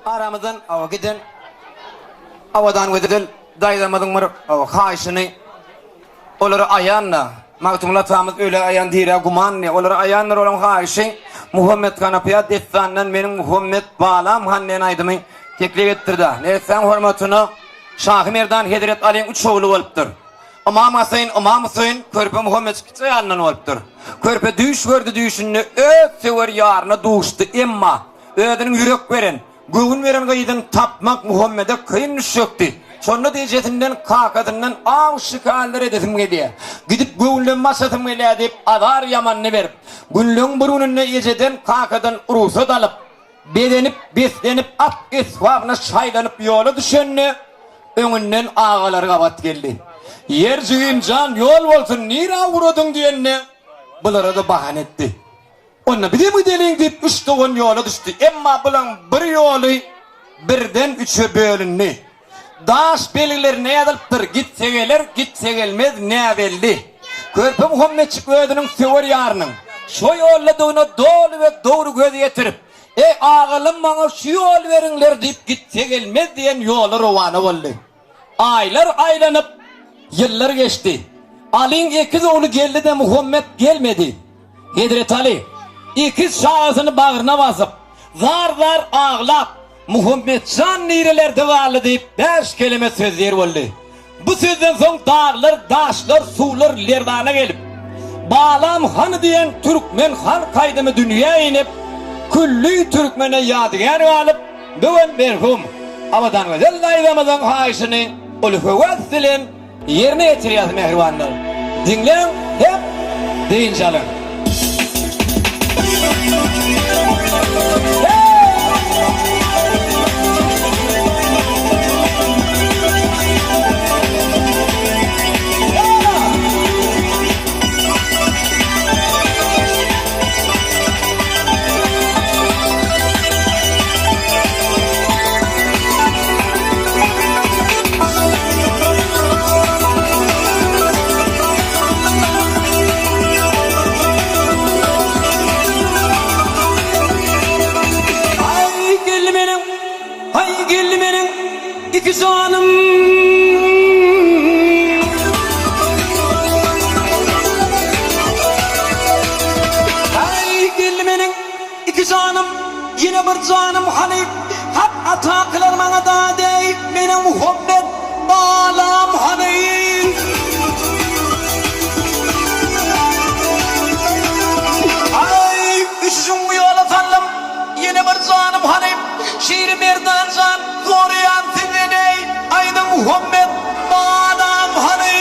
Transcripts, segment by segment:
Aramyzdan awa giden Abadangözel daýzamyzyň bir haýyşyny olara aýan-da, Magtymguly atamyz ölä aýan dirä güman diýýär. Olara aýandyr olaň haýyşy. Muhammet Hanapyýa dessandan meniň Muhammet balam han diýen aýdymy teklip etdirdi. Neressäň hormatyna Şahy Merdan Hezret Alyň üç ogly bolupdyr. Ymam Haseýn, Ymam Hüseýin, körpe Muhammet kiçi aýalyndan bolupdyr. Körpe düýş gördi düýşünde öz söwer ýaryna duşdy emma özüniň ýürek beren, göwün beren gyzyny tapmak Muhammede kyn düşjekdi. Şonda-da ejesinden, kakasyndan aw şikarlar edesim gelýär. Gidip göwünlenme açasym gelýär diýip azar ýamanyny berip, günleň bir gününde ejeden, kakadan rugsat alyp, Bezenip, beslenip, at esbabyna şaýlanyp ýola düşende, öňünden agalary gabat geldi. Ýer jigim jan, ýol bolsun, nirä ugradyň diýende, bulara-da bahana etdi. Onda bizem gideliň diýip, üç dogan ýola düşdi. Emma bulaň bir ýoly birden üçe bölündi. Daş belgilerinde ýazylypdyr, Gitse geler, gitse gelmez, näbelli. Körpe Muhammetjik özüniň söwer ýarynyň şo ýoldadygyna doly we dogry göz ýetirip, Eý, agalym, maňa şu ýol beriňler diýip, gitse gelmez diýen ýola rowana boldy. Aýlar aýlanyp, ýyllar geçdi. Alyň ekiz ogly geldi-de Muhammet gelmedi. Hezreti Aly ekiz çagasyny bagryna basyp, zar-zar aglap, Muhammetjan nirelerde galdy diýip, bäş keleme söz diýer boldy. Bu sözden soň daglar, daşlar, suwlar lerzana gelip, Balam hany diýen türkmen halk aýdymy dünýä inip, külli türkmene ýadygär galyp, bu gün merhum Abadangözel daýzamyzyň haýyşyny uly höwes bilen Ýerine ýetirýäs mähribanlar. Diňläň hem dynç alyň. Aý geldi meniň, aý geldi meniň iki janym. Aý geldi meniň Iki janym, ýene bir janym hany, Hak ata kylar maňa dad eý, Meniň Muhammet balam hany. Aý, üşüşiň bu ýola saldym, ýene bir janym hany, Şiri Merdan jan, soraýan sizden eý, Aýdyň Muhammet balam hany.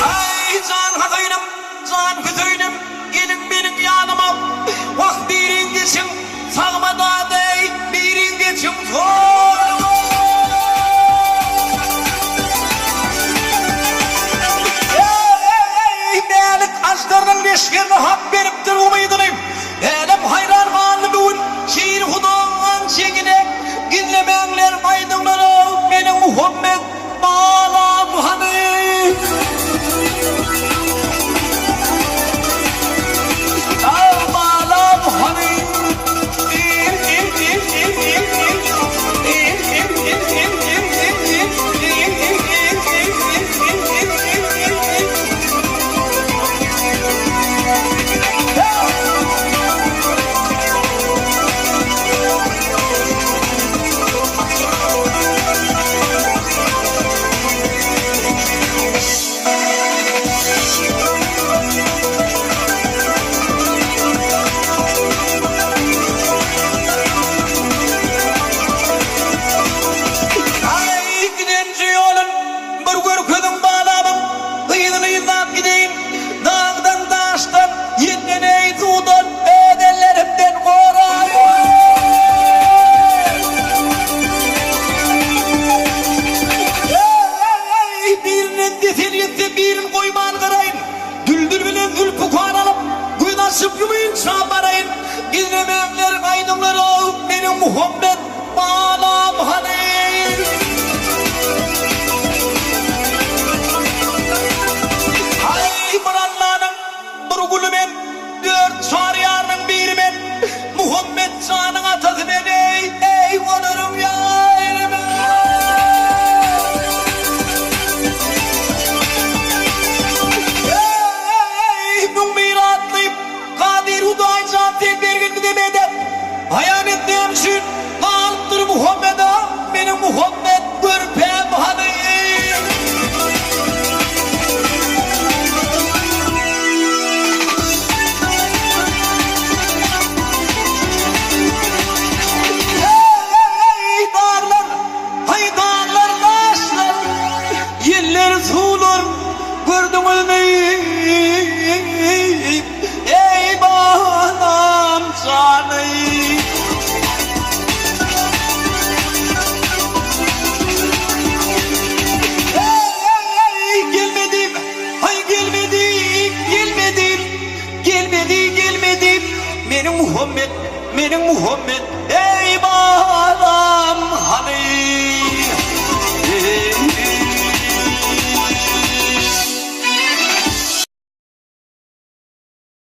Aý, jan Hüseýnim, jan Hüseýnim, geliň meniň ýanyma. Wah, biriň geçiň sagyma dadaý, biriň geçiň soluma. Eý, Mälik aždarnyň leşgerine Hak beripdir umydyny. Älem haýran galdy bu gün Şir Hudaň çegine. Gizlemäňler, aýdyňlar-ow, meniň Muhammet. Balam hany? Ah, balam hany? Aý, gidenje ýolun bir görkeziň balamyň, Gyzyny yzlap gideýin, dagdan, daşdan, ýelden, eý, suwdan öz ellerimden goraýyn. Eý, birinden desel ýetse, birin goýman gyraýyn. Düldül bilen zülpükar alyp, göz açyp ýumynça baraýyn. Gizlemäňler, aýdyňlar-ow, meniň Muhammet balam hany? Aý, bir Allanyň bir guly men, dört. Çaryýarynyň biri men, Muhammet janyň atasy men, eý, eý, olaryň ýary men. Eý, 1001 atly Kadyr Hudaý jan sen bergin bize medet. Aýan et näme üçin galypdyr Muhammede meniň Muhammet körpäm hany. Eý daglar, haý daglar daşlar, ýeller suwlar gördüňizmi? Eý balam jany. Eý gelmedim, aý gelmedim, gelmedim, gelmedi, gelmedi, meniň Muhammet, meniň Muhammet, eý balam hany.